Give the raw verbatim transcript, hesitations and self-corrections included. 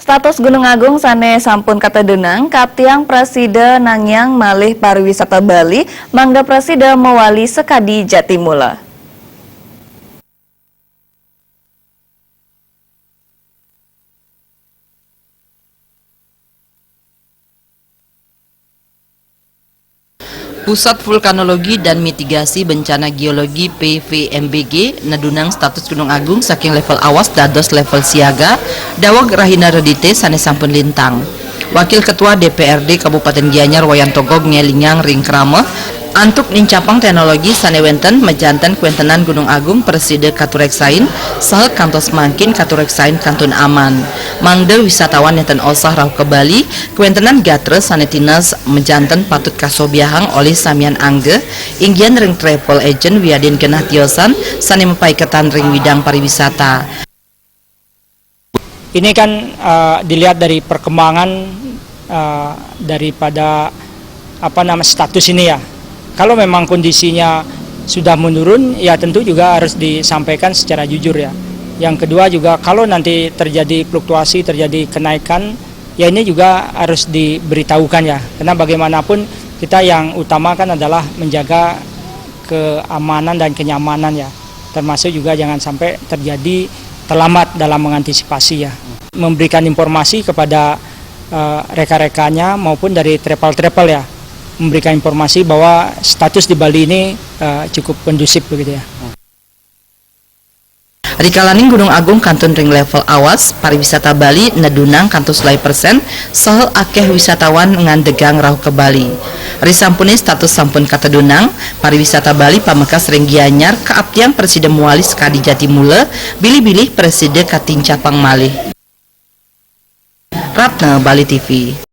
Status Gunung Agung sané sampun katedunang, katiang prasida nangiang malih pariwisata Bali, mangda prasida mawali sakadi Jatimula. Pusat Vulkanologi dan Mitigasi Bencana Geologi P V M B G nedunang status Gunung Agung saking level awas dados level siaga, daweg rahina Redité sané sampun lintang. Wakil Ketua D P R D Kabupaten Gianyar Wayan Togog ngélingang ring krama, antuk nincapang teknologi sané wénten majanten kawéntenan Gunung Agung prasida katureksain saha kantos mangkin katureksain kantun aman. Mangda wisatawan nénten osah rauh ka Bali, kawéntenan gatra sané tinas majanten patut kasobiahang olih samian angga, inggihan ring travel agent wiadin genah tiosan sané mapaiketan ring widang pariwisata. Ini kan, eh, dilihat dari perkembangan, eh, daripada, apa nama, status ini, ya. Kalau memang kondisinya sudah menurun, ya tentu juga harus disampaikan secara jujur, ya. Yang kedua juga, kalau nanti terjadi fluktuasi, terjadi kenaikan, ya ini juga harus diberitahukan, ya. Karena bagaimanapun kita yang utamakan adalah menjaga keamanan dan kenyamanan, ya. Termasuk juga jangan sampai terjadi terlambat dalam mengantisipasi, ya. Memberikan informasi kepada, eh, rekan-rekannya maupun dari travel-travel, ya. Memberikan informasi bahwa status di Bali ini, eh, cukup kondusif begitu, ya. Rikalaning Gunung Agung kantun ring level awas, pariwisata Bali nedunang kantos lai persen, saha akéh wisatawan ngandegang rauh ka Bali. Risampuné status sampun katedunang, pariwisata Bali pamekas ring Gianyar kaaptiang prasida mawali sakadi Jatimula, bilih-bilih prasida katincapang malih. Ratna, Bali T V.